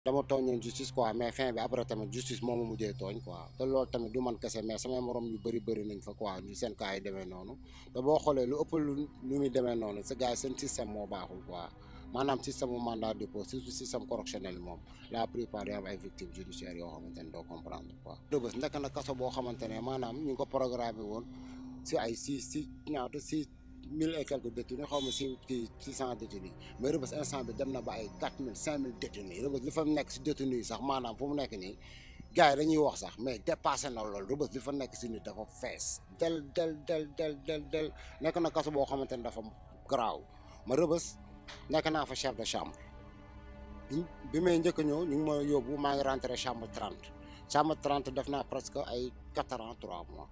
dama tooñoon justice quoi mais fin bi après tamit justice moo ma mujjee tooñ quoi te loolu tamit du man kese mais samay morom yu bëri nañ fa quoi ñu seen cas yi demee noonu te boo xoolee lu ëpp lu muy demee noonu sa gars yi seen système moo baaxul quoi maanaam système mu mandat de dépôt surtout système correctionnel moom la plupart day am ay victimes judiciaires yoo xamante ne doo comprendre quoi. Rebeuss nekk na kaso boo xamante ne maanaam ñu ngi ko programmé woon si ay si ñaata si. 1000 et quelques détenus xaw ma si kii 600 détenus mais Rebeuss instant bi dem na ba ay 4000 5000 détenus Rebeuss li fa nekk si détenus yi sax maanaam fu mu nekk nii gars yi dañuy wax sax mais dépassé na loolu Rebeuss li fa nekk si nit dafa fees del nekk na kaso boo xamante ne dafa garaaw ma Rebeuss nekk naa fa chef de chambre bi may njëkk a ñëw ñu ngi ma yóbbu maa ngi rentré chambre 30 def naa presque ay 4 ans 3 mois.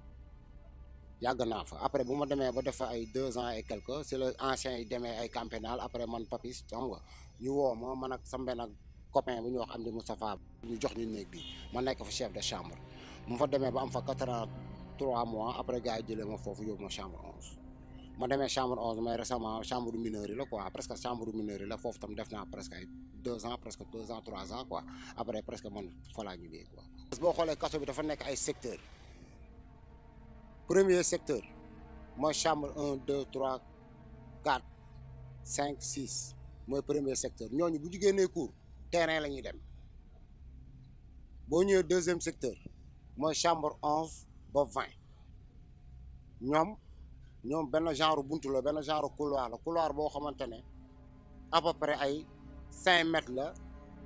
yàgg naa fa après bu ma demee ba def fa ay 2 ans et quelques c'est le ancien yi demee ay camp pénal après man papis xam nga ñu woo ma man ak sama benn copain bu ñuy wax Amdi Moustapha ñu jox ñu néeg bi ma nekk fa chef de chambre mu fa demee ba am fa 4 ans 3 mois après gars yi jëlee ma foofu yóbbu ma chambre 11 ma demee chambre 11 mais récemment chambre mineur yi la quoi presque chambre mineur yi la foofu tam def naa presque ay 2 ans presque 2 ans 3 ans quoi après presque man fa laa ñibbee quoi. boo xoolee kaso bi dafa nekk ay secteurs. Premier secteur mooy chambre 1 2 3 4 5 6 mooy premier secteur ñooñu bu jugee nee cour terrain la ñuy dem boo ñëwee deuxième secteur mooy chambre 11 ba 20 ñoom benn genre buntu la benn genre couloir boo xamante ne à peu près ay 5 mètres la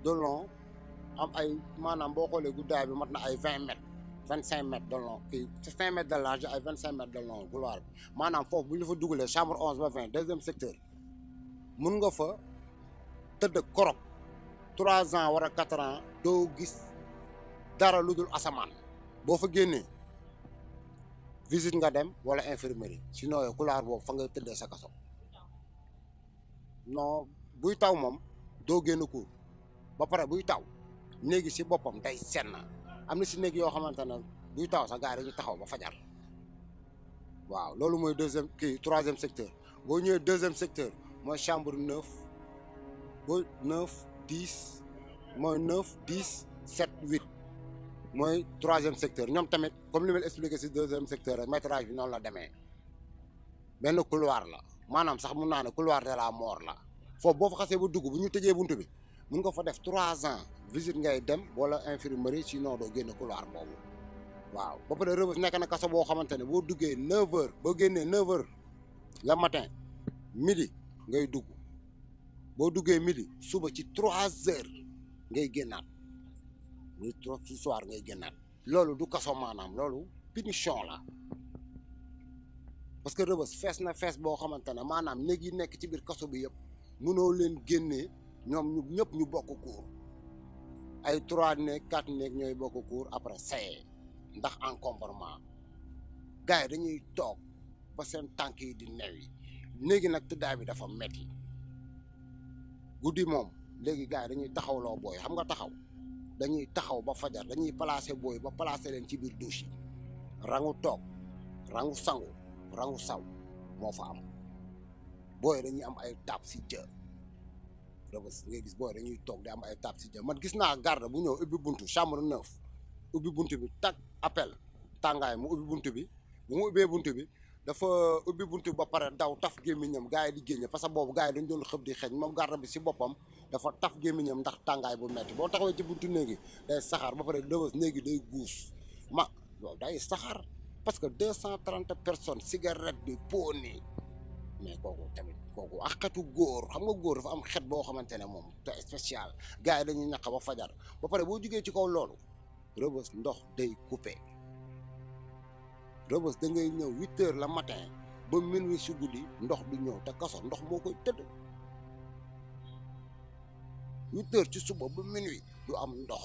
de long am ay maanaam boo xoolee guddaay bi mat na ay 20 mètres. 25 mètres de long kii 5 mètres de large ay 25 mètres de long couloir bi maanaam foofu bu ñu fa dugalee chambre 11 ba 20 deuxième secteur mun nga fa tëdd korop 3 ans wala 4 ans doo gis dara lu dul asamaan boo fa génnee visite nga dem wala infirmerie sinon yow couloir boobu fa nga tëddee sa kaso non buy taw moom doo génn cour ba pare buy taw néegi si boppam day senn. am na si néeg yoo xamante ne buy taw sax gars yi dañuy taxaw ba fajar waaw loolu mooy troisième secteur boo ñëwee deuxième secteur mooy chambre 9 ba 9 10 mooy 9 10 7 8 mooy troisième secteur ñoom tamit comme li ma expliqué si deuxième secteur rek métrage bi noonu la demee benn couloir la maanaam sax mun naa ne couloir de la mort la foofu boo fa xasee ba dugg bu ñu tëjee buntu bi mun nga fa def 3 ans visite ngay dem wala infirmerie sinon doo génne couloir boobu waaw ba pare Rebeuss nekk na kaso boo xamante ne boo duggee 9h boo génnee 9h le matin midi ngay dugg boo duggee midi suba ci 3h ngay génnaat muy 3 ci soir ngay génnaat loolu du kaso maanaam loolu punition la parce que Rebeuss fees na fees boo xamante ne maanaam néeg yi nekk ci biir kaso bi yëpp mënoo leen génnee ñoom ñëpp ñu bokk cour ay 3 néeg 4 néeg ñooy bokk cour après saye ndax encombrement gars yi dañuy toog ba seen tànk yi di new yi léegi nag tëddaay bi dafa metti guddi moom léegi gars yi dañuy taxawloo booy xam nga taxaw dañuy taxaw ba fajar dañuy placer booy ba placer leen ci biir douche yi rangu toog rangu sangu rangu saw moo fa am booy dañuy am ay taab si jë Rebeuss ngay gis booy dañuy toog di am ay taab si jë man gis naa garde bu ñëw ubbi buntu chambre 9 ubbi buntu bi tag appel tàngaay mu ubbi buntu bi bu mu ubbee buntu bi dafa ubbi buntu bi ba pare daw taf gémmiñam gars yi di génne parce que boobu gars yi dañ doon xëb di xeeñ moom garde bi si boppam dafa taf gémmiñam ndax tàngaay bu metti boo taxawee ci buntu néegi day saxaar ba pare Rebeuss néegi day guus loolu day saxaar parce que 230 personnes cigarette bi po nii mais kooku tamit kooku ak xetu góor xam nga góor dafa am xet boo xamante ne moom te spécial gars yi dañuy ñaq ba fajar ba pare boo jugee ci kaw loolu Rebeuss ndox day coupé Rebeuss da ngay ñëw 8h le matin ba minuit si guddi ndox du ñëw te kaso ndox moo koy tëdd 8h ci suba ba minuit du am ndox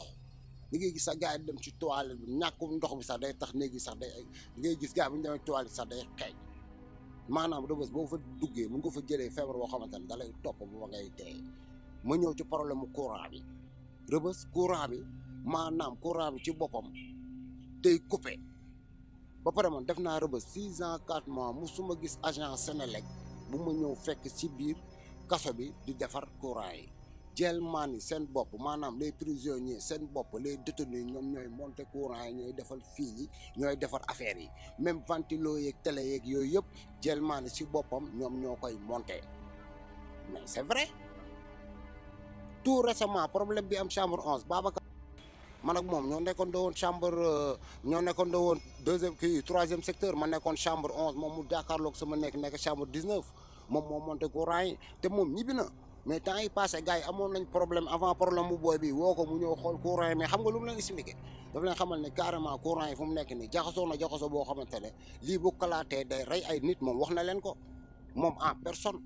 li ngay gis sax gars yi dem ci toilette bi ñàkkum ndox bi sax day tax néegi sax day li ngay gis gars yi bu ñu demee toilette sax day xeeñ maanaam Rebeuss boo fa duggee mun nga fa jëlee feebar boo xamante ne da lay topp ba ngay dee ma ñëw ci problème mu courant bi Rebeuss courant bi maanaam courant bi ci boppam day coupé ba pare man def naa Rebeuss 6 ans 4 mois musuma gis agent Senelec bu ma ñëw fekk ci biir kaso bi di defar courant yi jelmaan yi seen bopp maanaam les prisonniers seen bopp les détenus ñoom ñooy monter courant yi ñooy defal fii yi ñooy defar affaire yi même ventilo yeeg télé yeeg yooyu yëpp jelmaan yi si boppam ñoom ñoo koy monter mais c'est vrai tout récemment problème bi am chambre 11 Babacar man ak moom ñoo nekkoon da woon chambre ñoo nekkoon da woon troisième secteur ma nekkoon chambre 11 moom mu jàkkaarloog sama nekk chambre 19 moom moo monté courant yi te moom ñibbi na mais temps yi passé gars yi amoon nañ problème avant problème bu booy bi woo ko mu ñëw xool courant yi mais xam nga lu mu leen expliqué daf leen xamal ne carrément courant yi fu mu nekk nii jaxasoo na jaxasoo boo xamante ne lii bu kalaatee day rey ay nit moom wax na leen ko moom en personne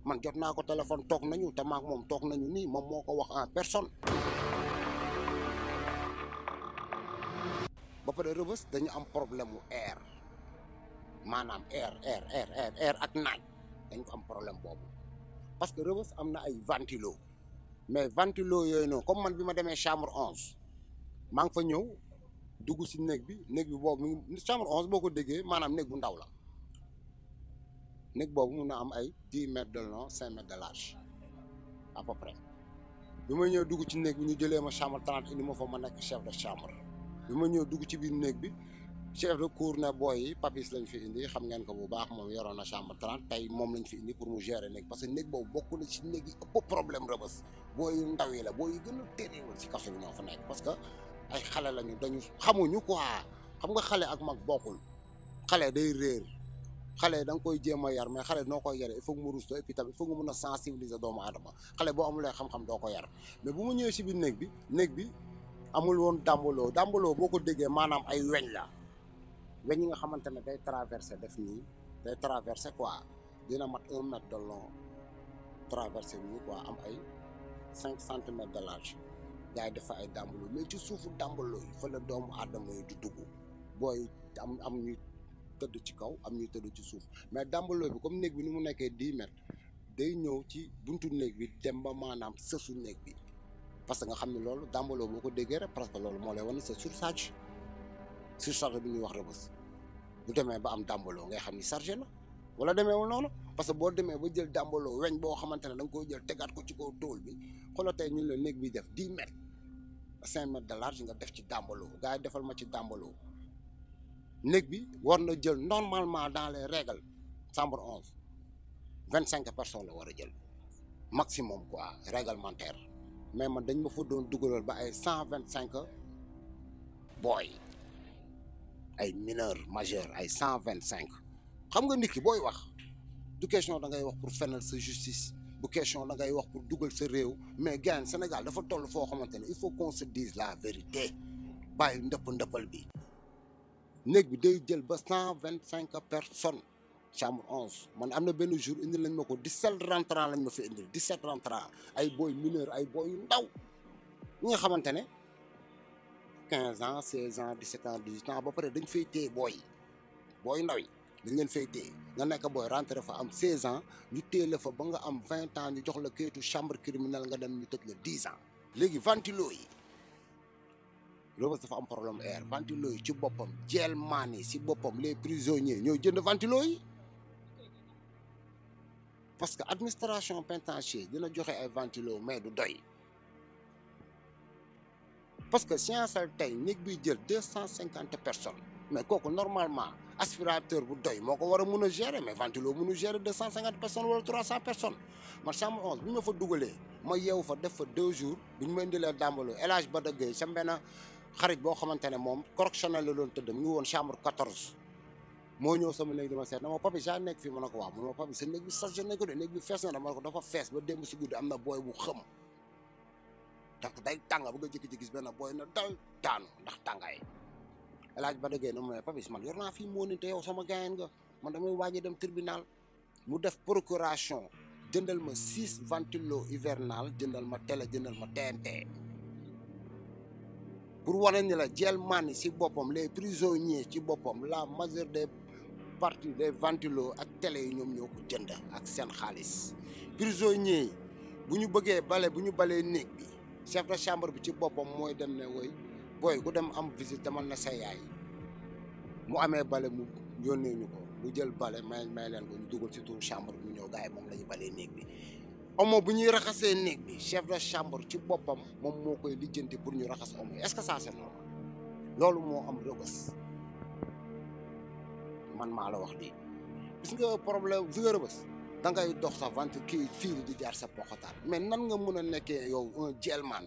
man jot naa ko téléphone toog nañu te maak moom toog nañu nii moom moo ko wax en personne. ba pare Rebeuss dañu am problème mu air maanaam air ak naaj dañ ko am problème boobu parce que Rebeuss am na ay ventilo mais ventilo yooyu noonu comme man bi ma demee chambre 11 maa ngi fa ñëw dugg si néeg bi boobu chambre 11 boo ko déggee maanaam néeg bu ndaw la néeg boobu mun na am ay 10 mètres de long 5 mètres de large à peu près bi ma ñëw dugg ci néeg bi ñu jëlee ma chambre 30 indi ma fa ma nekk chef de chambre. bi ma ñëw dugg ci biir néeg bi chef de cour ne booy yi papis lañ fi indi xam ngeen ko bu baax moom yoroon na chambre 30 tey moom lañ fi indi pour mu gérer néeg parce que néeg boobu bokk na ci néeg yi ëpp problème Rebeuss booy yu ndaw yi la booy yu gën a téréwal si kaso bi ñoo fa nekk parce que ay xale lañu dañu xamuñu quoi xam nga xale ak mag bokkul xale day réer xale da nga koy jéem a yar mais xale noo koy yare il faut que mu rusto et puis tamit il faut que mu mën a sensibiliser doomu aadama xale boo amulee xam-xam doo ko yar mais bu mu ñëwee si biir néeg bi amul woon dàmbaloo boo ko déggee maanaam ay weñ la weñ yi nga xamante ne day traversé def nii day traversé quoi dina mat 1 mètre de long traversé nii quoi am ay 5 centimètres de large gars yi dafa ay dàmbaloo mais ci suufu dàmbaloo yi fa la doomu aadama yi di dugg booy am ñuy tëdd ci kaw am ñuy tëdd ci suuf mais dàmbaloo bi comme néeg bi ni mu nekkee 10 mètres day ñëw ci buntu néeg bi dem ba maanaam sësu néeg bi parce que nga xam ne loolu dàmbaloo boo ko déggee rek parce que loolu moo lay wane c'est surcharge bi ñuy wax Rebeuss bu demee ba am dàmbaloo ngay xam ni chargé na wala demeewul noonu parce que boo demee ba jël dàmbaloo weñ boo xamante ne da nga koy jël tegaat ko ci kaw tóol bi xoolal tey ñun la néeg bi def 10 mètres 5 mètres de large nga def ci dàmbaloo gars yi defal ma ci dàmbaloo néeg bi war na jël normalement dans les règles chambre 11 25 personnes la war a jël maximum quoi réglementaire. mais man dañ ma fa doon dugalal ba ay 125 booy ay mineurs majeurs ay 125 xam nga nit ki booy wax du question da ngay wax pour fenal sa justice bu question da ngay wax pour dugal sa réew mais gars Sénégal dafa toll foo xamante ne il faut qu'on se dise la vérité bàyyi ndëppal bi néeg bi day jël ba 125 personnes chambre 11 man am na benn jour indi lañ ma ko 17 rentrants lañ ma fi indil 17 rentrants ay booy mineur ay booy yu ndaw ñi nga xamante ne 15 ans 16 ans 17 ans 18 ans ba pare dañ fay téye booy ndaw yi dañ leen fay téye nga nekk booy rentré fa am 16 ans ñu téye la fa ba nga am 20 ans ñu jox la kayitu chambre criminelle nga dem ñu tëj la 10 ans. léegi ventilo yi Rebeuss dafa am problème air ventilo yi ci boppam jelmaan yi si boppam les prisonniers ñoo jënd ventilo yi. parce que administration pénitentiaire dina joxe ay ventilo mais du doy parce que science tey néeg biy jël 250 personnes mais kooku normalement aspirateur bu doy moo ko war a mun a gérer mais ventilo mënu gérer 250 personnes wala 300 personnes man chambre 11 bi ñu ma fa dugalee ma yeewu fa def fa 2 jours bi ñu ma indilee dàmbaloo El Hadj Bada Gueye sa benn xarit boo xamante ne moom correctionnel la doon tëdd mu ngi woon chambre 14. moo ñëw sama néeg dama seet na ma papi saa nekk fii ma ne ko waaw mu ne ma papi sa néeg bi chargé nañ ko de néeg bi fees na dama ne ko dafa fees ba démb si guddi am na booy bu xëm donc day tàng ba nga jékki-jékki gis benn booy na dal daanu ndax tàngaay El Hadj Bada Gueye na ma papi man yor naa fii moo ni te yow sama gaayen nga man damay waaj dem tribunal mu def procuration jëndal ma 6 ventilo hivernal jëndal ma télé jëndal ma TNT pour wane ni la jelmaan yi si boppam les prisonniers ci boppam la majeure des partie des ventilos ak télé yi ñoom ñoo ko jënd ak seen xaalis prisonniers yi bu ñu bëggee bu ñu balee néeg bi chef de chambre bi ci boppam mooy dem ne woy booy ku dem am visite demal na sa yaay mu amee bale mu yónnee ñu ko mu jël bale may leen ko ñu dugal ci turu chambre bi mu ñëw gars yi moom la ñu balee néeg bi omo bu ñuy raxasee néeg bi chef de chambre ci boppam moom moo koy lijjanti pour ñu raxas omo est-ce que ça c'est normal loolu moo am Rebeuss man maa la wax lii gis nga problème gis nga Rebeuss da ngay dox sa vente kii fii di jaar sa poxotaan mais nan nga mën a nekkee yow un jelman